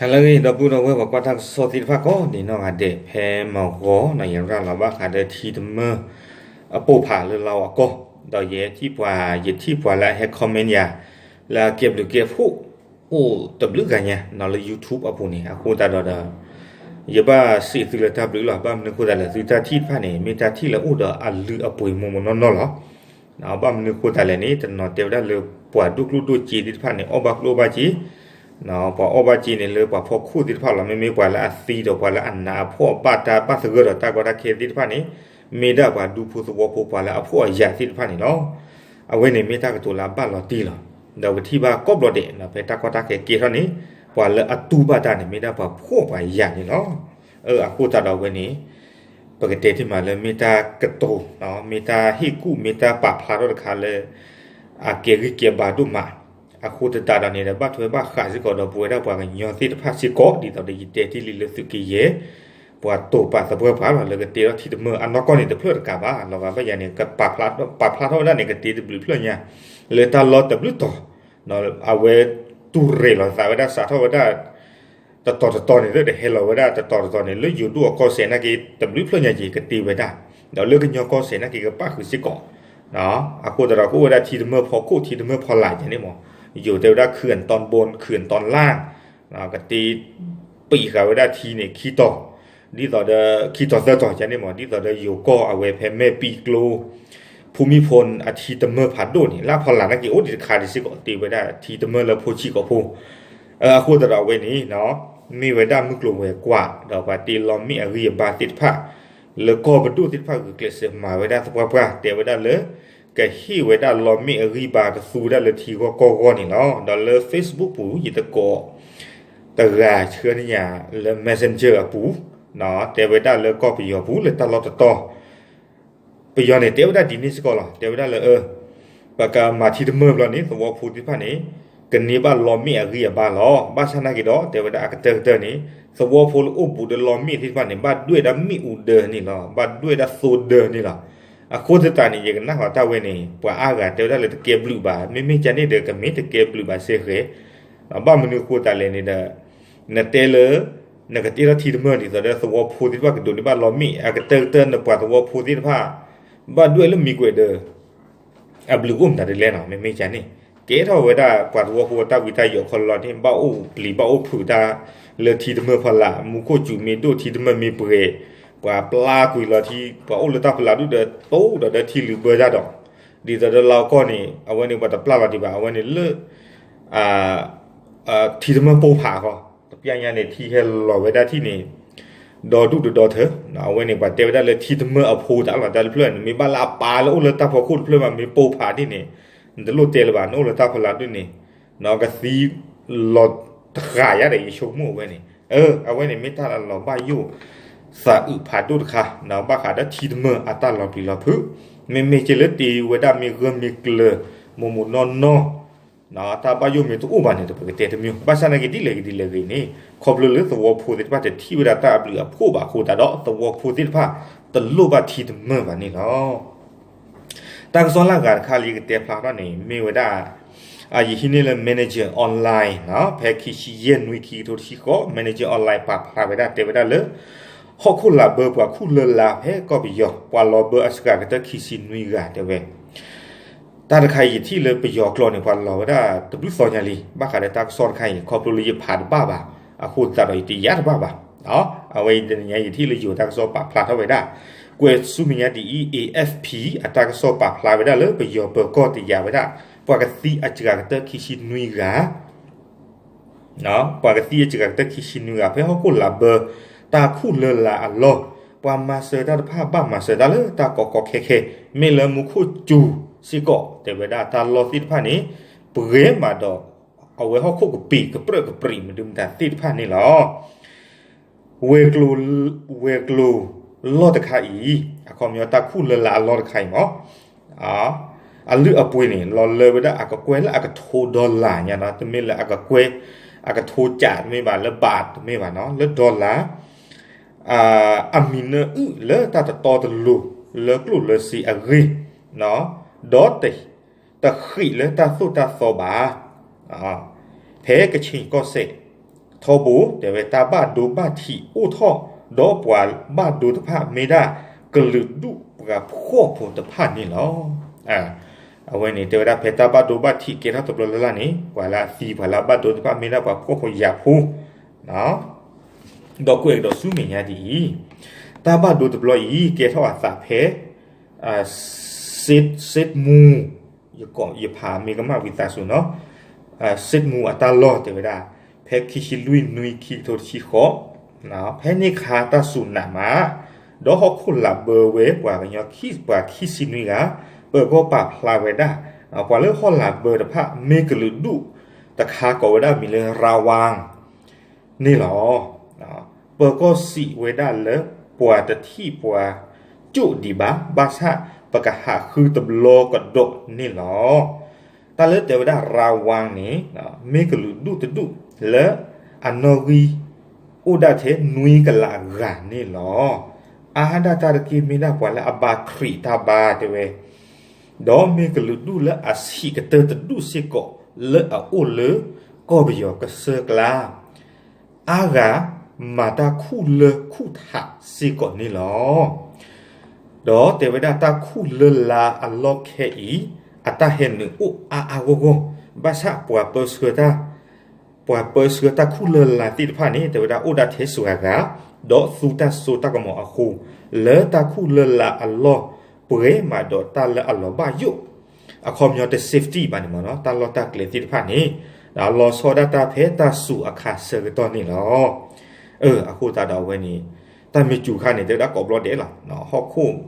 ဟါလၢအဂ့ၤ ဒီပုၢ်ဒီဝဲၢ်ပှၤကွၢ်တၢ်ကစီၣ်သ့ၣ်တဖၣ်ကိးဒံးနီၢ်ဂၤဒဲး ဖဲမုၢ်ဂီၤန့ၣ် ယရၤလီၤဘၣ်ဃးဒီးထံတမၢၢ်အပိၢ်ဖးလၢလါအီကီၢ်, ဒီးယထံၣ်ပှၤ ယထံၣ်ပှၤလၢအဟဲ comment ယၤ လၢအကဲဘျုးကဲဖှိၣ်အိၣ်တဘျုးဂၤညါနီၤ လၢ YouTube အပူၤန့ၣ် အဃိသတးဒီး ယဘၣ်စံးသုလၢတၢ်ဘျုးလီၤ. ဘၣ်မနုၤအဃိသတးလဲၣ် သုတၢ်ထံၣ်တဖၣ်န့ၣ် မ့ၢ်တၢ်ထံၣ်လၢအိၣ်ဒီးအလုၢ်အပှ့ၤမိၢ်မိၢ်နီၢ်နီၢ်လီၤ. ဘၣ်မနုၤအဃိသတးလဲၣ်န့ၣ် တနီၤတဲဝဲဒၣ်လၢပှၤဒိၣ်ကျိၣ်ဒိၣ်စ့သ့ၣ်တဖၣ်န့ၣ် အီၣ်ဘၣ်ကျိၣ်အီၣ်ဘၣ်စ့, ပှၤအီၣ်ဘၣ်စ့န့ၣ်လၢပှၤဖီခိၣ်သ့ၣ်တဖၣ်လီၤ. မ့မ့ၢ်ပှၤလၢအသံဒီးပှၤလၢအနာ်အဖှီၣ်ဘၣ်တၢ်ဘၣ်သဂၢၢ်ဒီးတၢ်ကီတၢ်ခဲသ့ၣ်တဖၣ်န့ၣ် မ့ၢ်ဒၣ်ပှၤဒူဖိသဝီဖိပှၤလၢအဖှီၣ်အယာ်သ့ၣ်တဖၣ်န့ၣ်လီၤ. အဝဲန့ၣ်မ့ၢ်တၢ်ကတိၤလၢအဘၣ်လီၤတံၢ်လီၤ. ဒီးပထံၣ်ဘၣ်ကိးဘျီဒဲး ဖဲတၢ်ကီတၢ်ခဲကဲထီၣ်န့ၣ် ပှၤလၢအတူၢ်ဘၣ်တၢ်န့ၣ် မ့ၢ်ဒၣ်ပှၤဖှီၣ်ပှၤယာ်န့ၣ်လီၤ. အဃိသတးဒီးအဝဲန့ၣ် ပကတဲတ့ၢ်မးလၢမ့ၢ်တၢ်ကတိၤ, မ့ၢ်တၢ်ဟ့ၣ်ကူၣ် မ့ၢ်တၢ်ပာ်ဖျါထီၣ်တခါလၢ အကဲဂံၢ်ကဲဘါဒိၣ်မး. အဃိသတးဒီးန့ၣ်ဒီး ဘၣ်ထွဲဘၣ်ဃးစ့ၢ်ကီးဒီးပဝဲဒၣ်ပှၤကညီသ့ၣ်တဖၣ်စ့ၢ်ကီး ဒ်သိးဒီးယတဲတ့ၢ်လံလၢသုးက့ယဲၢ် ပှၤတိာ်ပာ်သပှၢ်ပှၤလီၤ လၢကတဲထီၣ်ထံတမၢၢ်အနီၢ်ကီၢ်န့ၣ်တဖျၢၣ်တကးဘၣ် လီၤဂာ်ဘၣ်ယၤန့ၣ် ကပာ်ဖျါထီၣ်ဝဲဒၣ်န့ၣ် ကတ့တဘျုးဖျၢၣ်ညါ လၢတၢ်လီၢ်တဘျုးတီၤ အဝဲတူၢ်ရဲၣ်လီၤသးဝဲဒၣ် စးထီၣ်ဝဲဒၣ် တတီၤတတီၤန့ၣ် လၢတဟဲလီၤဝဲဒၣ်တတီၤတတီၤန့ၣ် လၢယိၤဒိၣ်အကီၢ်စဲၣ်နာ်က့ တဘျုးဖျၢၣ်ညါက့ၤကတ့ဝဲဒၣ်, ဒီးလၢကညီကီၢ်စဲၣ်နာ်က့ ကပၣ်ဃုာ်စ့ၢ်ကီး. အဃိသတးဒီးကအိၣ်ဝဲဒၣ်ထံတမၢၢ်ဖီခိၣ် ထံတမၢၢ်ဖီလာ်ယဲန့ၣ်မး, ယိၤတဲဝဲဒၣ် ခုအံ တောင်ဘုံ ခုအံ တောင်လယ် ကတ့ပံာ်ဃာ်ဝဲဒၣ်ထံန့ၣ် ခံတီၤ, ဒ်သိးဒီး ခံတီၤသၢတီၤယဲန့ၣ်မး, ဒ်သိးဒီးယိၤကီၢ်အဝဲဖဲမဲၣ်ပံကျိ ဖူမံဖိအထံတမၢၢ်ဖးဒိၣ်န့ၣ် လၢအဖီလာ်နာ်က့ အိၣ်ဒံးတခါဒံးစ့ၢ်ကီး တ့ဝဲဒၣ်ထံတမၢၢ်လၢဖိဆံးကိာ်ဖိ. အဃိသတးဒီးအဝဲန့ၣ် မ့ၢ်ဝဲဒၣ်မုၢ်ကျိၤဝဲၤကွာ် ဒီးပှၤတ့လီၤမ့ၣ်အဂံၢ်အဘါသ့ၣ်တဖၣ် လၢကီၢ်ပဒိၣ်သ့ၣ်တဖၣ်ဂုာ်ကျဲးစၢးမၤဝဲဒၣ်သပှၢ်ပှၢ် တဲဝဲဒၣ်လၢ ကဟ့ၣ်ဝဲဒၣ်လီၤမ့ၣ်အဂံၢ်ဘါကသူဝဲဒၣ်လၢထံဂီၢ်ကီၢ်ဂီၢ်န့ၣ်လီၤ. ဒီးလၢ Facebook ပူၤ ယတကိး တဂၤဆှၢန့ၢ်ယၤလၢ Messenger အပူၤ တဲဝဲဒၣ်လၢကီၢ်ပယီၤပူၤလၢတၢ်လီၢ်တတီၤ ပယီၤန့ၣ် တဲဝဲဒၣ်ဒ်န့ၣ်စ့ၢ်ကီးလီၤ. တဲဝဲဒၣ်လၢ ပကမၤထံတမၢၢ်ဘျီန့ၣ် သဝီဖိသ့ၣ်တဖၣ်န့ၣ် ကန့ၢ်ဘၣ်လီၤမ့ၣ်အဂံၢ်အဘါလီၤ. ဘၣ်ဆၣ်နာ်က့ဒီး တဲဝဲဒၣ်အကတၢၢ်ကတၢၢ်န့ၣ် သဝီဖိလၢအိၣ်ဘူးဒီးလီၤမ့ၣ်သ့ၣ်တဖၣ်န့ၣ် ဘၣ်ဒွဲၣ်ဒၣ်မ့ၣ်အူဒၢန့ၣ်လီၤ. ဘၣ်ဒွဲၣ်ဒၣ်သိဒၢန့ၣ်လီၤ. အဃိသတးန့ၣ် ယကနၣ်ဃီတၢ်ဝဲန့ၣ် ပှၤအါဂၤတဲဝဲဒၣ်လၢတကဲဘျုးဘၣ်, မ့မ့ၢ်ကန့ၣ်ဒီး ကမ့ၢ်တကဲဘျုးဘၣ်စ့ၢ်ကီး ဘၣ်မနုၤအဃိသတးလဲၣ်န့ၣ်ဒီး နတဲလၢ နကတ့ထီၣ်ထံတမၢၢ်ဒ်သိးဒီးသဝီဖိသ့ၣ်တဖၣ်ကဒိးန့ၢ်ဘၣ်လီၤမ့ၣ် အကတၢၢ်ကတၢၢ်နပှၤသဝီဖိသ့ၣ်တဖၣ် ဘၣ်ဒွဲၣ်လၢမံၤကွဲးဒီး အဘျုးအိၣ်မတၤဒ်လဲၣ်နီၤ မ့မ့ၢ်ကန့ၣ် ကဲထီၣ်ဝဲဒၣ်ပှၤသဝီဖိတၢ်ဝံတၢ်ယိးခီလီၤန့ၣ် ဘၣ်အိၣ်ပျံၤဘၣ်အိၣ်ဖုးတၢ် လၢထံတမၢၢ်ဖီလာ် မူခိၣ်စူၤမ့ၢ်ဒိၣ်ထံတမၢၢ်မ့ၢ်ပှဲၤ ပှၤပျၢ်ကွံာ်လီၤထံ ပှၤအိၣ်လၢတၢ်ဖီလာ်ဒူၣ်ဒီး တိၢ်ဒီးဒီးထံလုာ်ဘၢတၢ်ဒီး ဒ်သိးဒီးလါအီကီၢ်န့ၣ် အဝဲန့ၣ်ပှၤတပျၢ်လီၤဒံးဘၣ် အဝဲန့ၣ်လၢ ထံတမၢၢ်ပိၢ်ဖးဃီ တပျၢ်ညါန့ၣ် ထံဟဲလီၤဝဲဒၣ်ထံၣ်န့ၣ် ဒီဒူၣ်ဒီဒီထၢ အဝဲန့ၣ်ပှၤတဲဝဲဒၣ်လၢထံတမၢၢ်အဖိတၢ်လီၤတၢ်တဖျၢၣ်န့ၣ် မ့ၢ်ဘၣ်လၢအပၢ်လၢအိၣ်လၢတၢ်ဖီခိၣ်တဖျၢၣ်မး မ့ၢ်ပိၢ်ဖးဒ်န့ၣ် နတလိၣ်တဲလၢၤဘၣ် နအိၣ်လၢတၢ်ဖီလာ်ဒူၣ်န့ၣ် ကသံလီၤတဃာ်ယါဒီးယဆိကမိၣ်အဝဲန့ၣ် အဝဲန့ၣ်မ့ၢ်တၢ်လၢလီၤဘၣ်ယိၣ်သးအုးဖးဒိၣ်တခါ ဘၣ်ဃးဒီးထံတမၢၢ်အတၢ်လီၤပျံၤလီၤဖုး မ့မ့ၢ်က့လၢတ့ဝဲဒၣ်မ့ၢ်ဂၢၢ်မ့ၢ်ကျၢၤ မိၢ်မိၢ်နီၢ်နီၢ် တၢ်ဘၣ်ယိၣ်မ့ၢ်တအိၣ်ဘၣ်န့ၣ် ပကတဲတမံၤ ဘၣ်ဆၣ်နာ်က့ဒ်လဲၣ်ဂ့ၤဒ်လဲၣ်ဂ့ၤန့ၣ် ခီဖျိလၢသဝီဖိသ့ၣ်တဖၣ်တထံၣ်ဝဲဒၣ်တၢ်အဘျုးအဖှိၣ်ဘၣ်အဃိသတးဒီး သဝီဖိသ့ၣ်တဖၣ်တလိၣ်ဘၣ်ထံတမၢၢ်ဘၣ်န့ၣ်လီၤ. တၢ်ကစီၣ်လၢအဂၤတခါလၢယကတဲဖျါထီၣ်န့ၣ် မ့ၢ်ဝဲဒၣ် ယဟံးန့ၢ်လၢ Manager Online ဖဲခံဆံယဲၢ်နွံ ခံကထိတဆံဃိး Manager Online ပာ်ဖျါဝဲဒၣ်တဲဝဲဒၣ်လၢ ဟီၣ်ခိၣ်လာ်ဘၢပှၤခူၣ်လၢလာ်ဖဲကီၢ်ပယီၤ ပှၤလီၤဘၢအစှၤကတၢၢ်ခံဆံနွံဂၤတဲဝဲ တၢ်တခါအံၤယထံၣ်လၢပယီၤကျိာ်န့ၣ် ပှၤလီၤဝဲဒၣ်တဘျုးသီညါလံ ဘၣ်ဃးဒီးတၢ်ကစီၣ်တခါအံၤ ခီဖျိလၢယဖးတဘၣ်ဘၣ် အဃိသတးဒီးယတယာ်တဘၣ်ဘၣ်. အဝဲအံၤတနံၤညါယထံၣ်လၢယိၤတၢ်ကစီၣ်ပာ်ဖျါထီၣ်ဝဲဒၣ် ကွဲးဆူမဲာ်ညါဒ်အံၤ A F P အတၢ်ကစီၣ်ပာ်ဖျါဝဲဒၣ်လၢပယီၤပၢၤကီၢ်တယာ်ဝဲဒၣ် ပှၤကသံအစှၤကတၢၢ်ခံဆံနွံဂၤ ပှၤကသံအစှၤကတၢၢ်ခံဆံနွံဂၤ ဖဲဟီၣ်ခိၣ်လာ်ဘၢ တၢ်ခူၣ်လၢလာ်အလီၢ် ပှၤမၤစၢၤတၢ်တဖၣ် ဘၣ်မၤစၢၤတၢ်လၢတၢ်ကီကီခဲခဲ မ့ၢ်လၢမူခိၣ်စူၤစ့ၢ်ကီး တဲဝဲဒၣ်တၢ်လီၢ်သ့ၣ်တဖၣ်န့ၣ် ပှဲၤမးဒီး အဝဲဟီၣ်ခိၣ်ကပံာ် ကပြၢၢ်ကပြံာ်မနုၤမတၤသ့ၣ်တဖၣ်န့ၣ်လီၤ. ဝဲၤကျိၤ ဝဲၤကျိၤလီၢ်တခါအံၤ အခီပညီတၢ်ခူၣ်လၢလာ်အလီၢ်တခါအံၤမး အလုၢ်အပှ့ၤန့ၣ် လီၤလၢဝဲဒၣ်အကကွဲၢ်လၢအကထိ dollar ညါနီၤ တမ့ၢ်လၢအကကွဲၢ် အကထိကးတမ့ၢ်ဘၣ် လၢဘးတမ့ၢ်ဘၣ်နီၤ လၢ dollar အမံၤနၢအုၣ်လၢတၢ်တတီတလိၤ လၢကျိၣ်လၢစ့အဂ့ၢ် ဒီး တဃံးလၢတၢ်သိၣ်တၢ်သီဘၣ် ဖဲကခ့ၣ်ကီၢ်စဲၣ် ထီဘိ တဲဝဲတၢ်ဘၣ်ဒိဘၣ်ထံးအိၣ်ထီၣ်, ဒီးပှၤဘၣ်ဒိတဖၣ်မ့ၢ်ဒၣ်ကလုာ်ဒူၣ်ပှၤဖှီၣ်ဖိတဖၣ်န့ၣ်လီၤ. အဝဲန့ၣ်တဲဝဲဒၣ်ဖဲတၢ်ဘၣ်ဒိဘၣ်ထံးကဲထီၣ်တဘျီလၢ်လၢ်န့ၣ် ပှၤလၢအသံပှၤလၢအဘၣ်ဒိတဖၣ်မ့ၢ်ဒၣ်ပှၤဖှီၣ်ဖိယာ်ဖိ ဒီးကွဲးကဒီးဆူမဲာ်ညါဒ်အံၤ, တၢ်ဘၣ်ဒိတဘျီအံၤ ကဲထီၣ်အသးဖဲ စ့းမူ ယဖးမ့ၢ်ကမၣ်ဝံသးစူၤနီၤ, စ့းမူအတၢ်လီၢ်တဲဝဲဒၣ် ဖဲခံဆံလွံၢ်နွံ ခံကထိတဆံဃိး, ဖဲန့ၣ်ခါတၢ်စူၤနးမး, ဒီးဟီၣ်ခိၣ်လာ်ဘၢဝဲပှၤကညီခံ ပှၤခံဆံနွံဂၤ, ပၢၤကီၢ်ပာ်ဖျါဝဲဒၣ် ပှၤလၢဟီၣ်လာ်ဘၢတဖၣ် မ့ၢ်ကလုာ်ဒူၣ်တခါကိးဝဲဒၣ်မံၤလၢ ရၤဝါ န့ၣ်လီၤ. ပၢၤကီၢ်စံးဝဲဒၣ်လၢပှၤတထံၣ်ပှၤကၠိၣ်ဒံးဘၣ်, ဘၣ်ဆၣ်ပကဟးဃုတဘျီကဒီးန့ၣ်လီၤ. တၢ်လၢတဲဝဲဒၣ် ရၤဝါ န့ၣ် မ့ၢ်ကလုာ်ဒူၣ်တဒူၣ်လၢအနီၣ်ဂံၢ်အိၣ်ဒၣ်ထဲနွံကလးဂၤန့ၣ်လီၤ. အါဒၣ်တၢ်တက့ၢ်မ့ၢ်ဒၣ်ပှၤလၢအဘါခရံာ်တၢ်ဘါတဲဝဲ ဒီးမ့ၢ်ကလုာ်ဒူၣ်လၢအဆံးကတၢၢ်တဒူၣ်စ့ၢ်ကီးလၢအအိၣ်လၢကီၢ်ပယီၤကစၢၢ်ကျါ, အါဂၤမၤတၢ်ခူၣ်လၢခူၣ်ထးစ့ၢ်ကီးန့ၣ်လီၤ. ဒီးတဲဝဲဒၣ်တၢ်ခူၣ်လၢ်လၢ်အလီၢ်ခဲအံၤ အတၢ်ဟဲနုာ်အိၣ်အါအါဂီၢ်ဂီၢ်, ဘၣ်ဆၣ်ပှၤပၢဆှၢတၢ် ပှၤပၢဆှၢတၢ်ခူၣ်လၢ်လၢ်သ့ၣ်တဖၣ်န့ၣ် တဲဝဲဒၣ်အိၣ်ဒၣ်ထဲစှၤဂၤ, ဒီးသူတၢ်စိတၢ်ကမီၤအဃိ, လၢတၢ်ခူၣ်လၢ်လၢ်အလီၢ် ပှဲၤမးဒီးတၢ်လၢအလီၤဘၣ်ယိၣ်, အခီပညီတ safety ဘၣ်န့ၣ်မ့ၢ်နီၤ, တၢ်လီၢ်တၢ်ကျဲသ့ၣ်တဖၣ်န့ၣ် လီၤဆီဒၣ်တၢ်ဖဲတၢ်စူၤအခါဆၢကတီၢ်န့ၣ်လီၤ. အဃိသတးဒီးအဝဲန့ၣ် တၢ်မ့ၢ်စူၤခါန့ၣ် တဲဝဲဒၣ်ကိးဘျီဒဲးလီၤ. ဟီၣ်ခိၣ်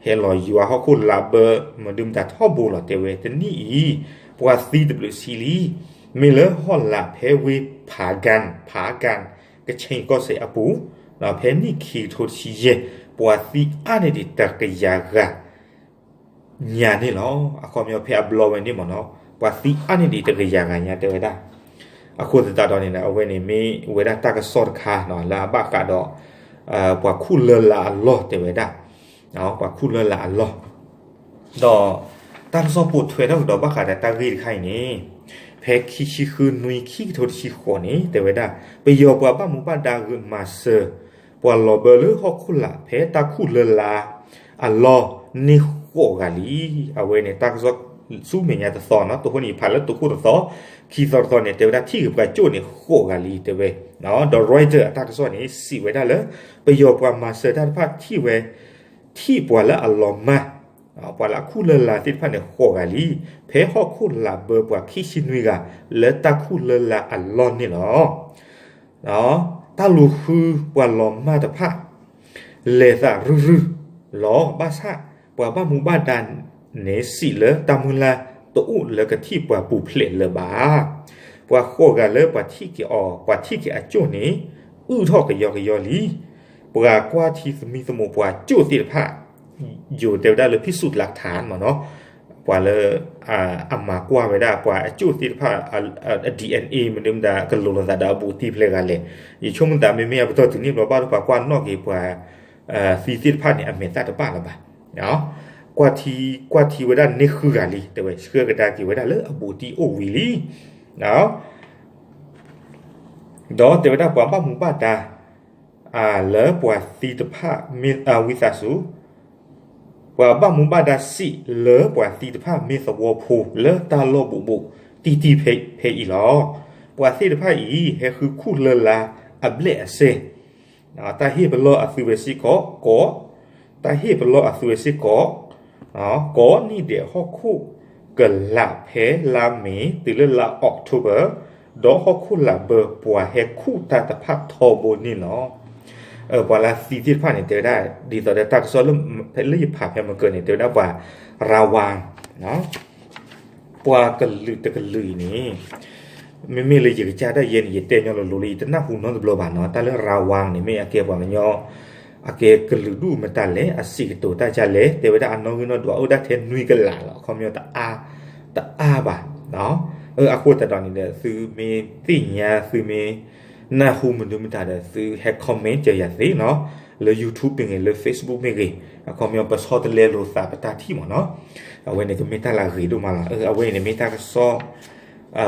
ဟဲလီၤယွၤ ဟီၣ်ခိၣ်လၢ်ဘၢ မဒုမတၤထီဘိလီၤ တဲဝဲတနံၣ်အံၤ ပှၤသံတဘျုးဆံလံ, မ့ၢ်လၢဟီၣ်လာ်ဖဲဝ့ၢ်ဖးကၣ် ဖးကၣ် ကခ့ၣ်ကီၢ်စဲၣ်အပူၤ, ဖဲနံၣ်ခံကထိတဆံယဲၢ် ပှၤသံအါန့ၢ်ဒံးတကယၤဂၤ ညါန့ၣ်လီၤ. အခီပညီဖဲအဘျီဝဲန့ၣ်မ့ၢ်နီၤ, ပှၤသံအါန့ၢ်ဒံးတကယၤဂၤညါတဲဝဲဒၣ်. အဃိသတးဒီးန့ၣ် အဝဲန့ၣ်မ့ၢ်ဝဲဒၣ်တၢ်ကစီၣ်တခါ လၢအဘၣ်ဃးဒီး ပှၤခူၣ်လၢ်လၢ်အလီၢ်တဲဝဲဒၣ်, ပှၤခူၣ်လၢ်လၢ်အလီၢ် ဒီးတၢ်ကစီၣ်ပိာ်ထွဲထီၣ်ကဒီးဘၣ်ဃးဒီးတၢ်ဂ့ၢ်တခါအံၤန့ၣ်, ဖဲခံဆံဃုနွံ ခံကထိတဆံဃိးန့ၣ် တဲဝဲဒၣ် ပယီၤပှၤဘၣ်မူဘၣ်ဒါဂုာ်မၤစၢၤ ပှၤလီၤဘၢလၢဟီၣ်ခိၣ်လာ်ဖဲတၢ်ခူၣ်လၢ်လၢ်အလီၢ်န့ၣ်ဃိးဂၤလံ. အဝဲန့ၣ် တၢ်ကစီၣ်ဆူမဲာ်ညါတသီနီၤ, တဟိန့ၣ်ဖးလၢတဟိတသီ, ခံသီတသီန့ၣ် တဲဝဲဒၣ်ထံၣ်ဂ့ၤပှၤကၠိၣ်န့ၣ်ဃိးဂၤလံတဲဝဲ, ဒီး Reuters အတၢ်ကစီၣ်န့ၣ် စံးဝဲဒၣ်လၢ ပယီၤပှၤမၤစၢၤတၢ်တဖၣ်ထံၣ်ဝဲ ထံၣ်ပှၤလၢအလီၤမၢ် ပှၤလၢအခူၣ်လၢ်လၢ်သ့ၣ်တဖၣ်န့ၣ်ဃိးဂၤလံ, ဖဲဟီၣ်ခိၣ်လာ်ဘၢပှၤခံဆံနွံဂၤ လၢတၢ်ခူၣ်လၢ်လၢ်အလီၢ်န့ၣ်လီၤ. တၢ်လူၤဃုပှၤလီၤမၢ်တဖၣ် လဲၤသးရုၢ်ရုၢ်လီၤ. ဘၣ်ဆၣ်ပှၤဘၣ်မူဘၣ်ဒါန့ၣ် စံးလၢတၢ်မုၢ်လၢ်တအိၣ်လၢကထံၣ်ပှၤပူၤဖျဲးလၢၤဘၣ်. ပှၤဃိးဂၤလၢပှၤထံၣ်က့ၤအီၤ ပှၤထံၣ်က့ၤအကၠိၣ်န့ၣ် အုၣ်ထီၣ်ကယီကယီလံ. ပှၤကွၢ်ထံသမံသမိးပှၤကၠိၣ်သ့ၣ်တဖၣ် ယိၤတဲဝဲဒၣ်လၢ ဖံးစူၣ်လၢကထါ မ့ၢ်နီၤ, ပှၤလၢ အမၤကွၢ်ဝဲဒၣ်ပှၤအကၠိၣ်သ့ၣ်တဖၣ် အ DNA မ့တမ့ၢ်ဒီးကလိၤလိာ်သးဒီးအဘူးအတံၢ်ဖျဲးဂၤလဲၣ်. ယဆိကမိၣ်သးမ့မ့ၢ်အပတီၢ်တုၤန့ၣ်ဘျီဘၣ်ဒီးပှၤကွၢ်နီၣ်က့ၤပှၤ သံသ့ၣ်တဖၣ်န့ၣ် အမဲာ်သၣ်တဘၣ်လၢၤဘၣ်. ကွၢ်ထံ ကွၢ်ထံဝဲဒၣ်န့ၢ်ဃုဂၤလံ တဲဝဲ ဆှၢကဒါက့ၤဝဲဒၣ်လၢအဘူးအတံၢ်အိၣ်ဝံၤလံ. ဒီးတဲဝဲဒၣ်ပှၤဘၣ်မူဘၣ်ဒါ လၢပှၤသံတဖၣ်မ့ၢ် ဝံသးစူၤ ပှၤဘၣ်မူဘၣ်ဒါစံးလၢပှၤသံတဖၣ်မ့ၢ်သဝီဖိလၢတၢ်လီၢ်ဘူးဘူးတံၢ်တံၢ်ဖဲအံၤလီၤ. ပှၤသ့ၣ်တဖၣ်အံၤ ဟဲဃုခူၣ်လၢ်လၢ်အဘျဲၣ်အစဲၢ် တၢ်ဟ့ၣ်ပလီၢ်အသုဝဲစ့ၢ်ကီး ကိး တၢ်ဟ့ၣ်ပလီၢ်အသုဝဲစ့ၢ်ကီး ကိးနံၣ်ဒဲးဟီၣ်ခိၣ်ကလာ်ဖဲလါမ့ၤ တုၤလၢလါ October ဒီးဟီၣ်ခိၣ်လာ်ဘၢပှၤဟဲခူၣ်တၢ်တဖၣ်ထီဘိန့ၣ်လီၤ. ပှၤလၢသံသ့ၣ်တဖၣ်န့ၣ် တဲဝဲဒၣ် ဒ်သိးဒီးတၢ်ကစီၣ်လၢယဖးဖဲမကၢန့ၣ် တဲဝဲဒၣ်ပှၤ ရၤဝါ ပှၤကလုာ်တကလုာ်အံၤန့ၣ် မ့မ့ၢ်လၢယကစၢ်ဒၣ်ယဲန့ၣ် ယတဲညီလိၤလိၤလၢယတနၢ်ဟူနီတဘျီဘၣ်နီၤ. တၢ်လၢရၤဝါန့ၣ် မ့ၢ်အကဲပှၤကညီ အကဲကလုာ်ဒူၣ်မတၤလဲၣ် အစံးကတိၤတၢ်ဒ်လဲၣ် တဲဝဲဒၣ်အနီၣ်ဂံၢ်နီၣ်ဒွးအိၣ်ဒၣ်ထဲနွံကလးလီၤ. အခီပညီတအါ တအါဘၣ်. အဃိသတးဒီးန့ၣ်ဒီး သုမ့ၢ်သ့ၣ်ညါ သုမ့ၢ်နၢ်ဟူမနုၤမတၤဒီး သုဟဲ comment စၢၤယၤသ့နီၤ လၢ YouTube မ့ၢ်ဂ့ၤ လၢ Facebook မ့ၢ်ဂ့ၤ အခီပညီပဆီတလဲလိာ်သးပတၢ်ထံၣ်မ့ၢ်နီၤ. အဝဲန့ၣ်ကမ့ၢ်တၢ်လၢအဂ့ၤဒိၣ်မးလီၤ. အဝဲအံၤန့ၣ်မ့ၢ်တၢ်ကစီၣ်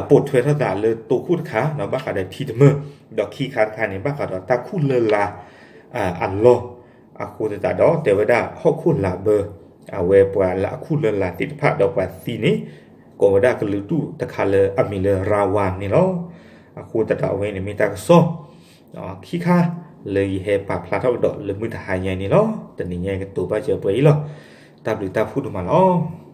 ပိာ်ထွဲထီၣ်သးလၢတိခိၣ်တခါ ဘၣ်ဃးဒီးထံတမၢၢ်, ဒီးခံခါတခါန့ၣ် ဘၣ်ဃးဒီးတၢ်ခူၣ်လၢလာ်အလီၢ်, အဃိသတးဒီး တဲဝဲဒၣ်ဟီၣ်ခိၣ်လၤဘၢ အဝဲပှၤလၢအခူၣ်လၢလာ်သ့ၣ်တဖၣ် ဒီးပှၤသံန့ၣ် ကိးဝဲဒၣ်ကလုာ်ဒူၣ်တခါလၢအမံၤလၢရၤဝါန့ၣ်လီၤ. အဃိသတးဒီးအဝဲန့ၣ်မ့ၢ်တၢ်ကစီၣ် ခံခါလၢယဟဲပာ်ဖျါထီၣ်ကဒီးလၢမုၢ်တဟါညါအံၤန့ၣ်လီၤ. တနံၤညါကတိၤဘၣ်စၢၤပှဲၤအံၤလီၤ. တၢ်ဘျုးတၢ်ဖှိၣ်ဒိၣ်မးလီၤ.